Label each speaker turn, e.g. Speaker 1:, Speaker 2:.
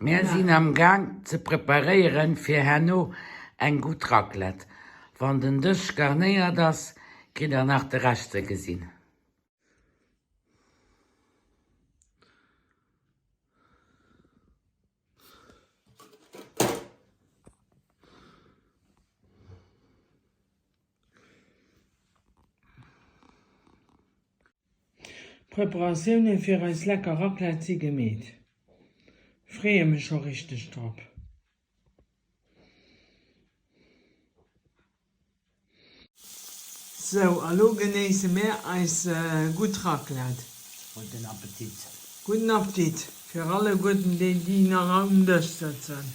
Speaker 1: Mär sinn am Gaang ze preparéieren fir herno eng gutt Raclette. Wann den Dësch garnéiert ass, kritt der nach de Rescht ze gesinn.
Speaker 2: D'Preparatioune fir eis lecker Raclette si gemeet. Freeë mech scho richteg drop. Sou, a lo genéisse mär eis gutt Raclette.
Speaker 1: Gudden Appetit!
Speaker 2: Gudden Appetit fir alleguerten déi, déi nach um Dësch sëtzen.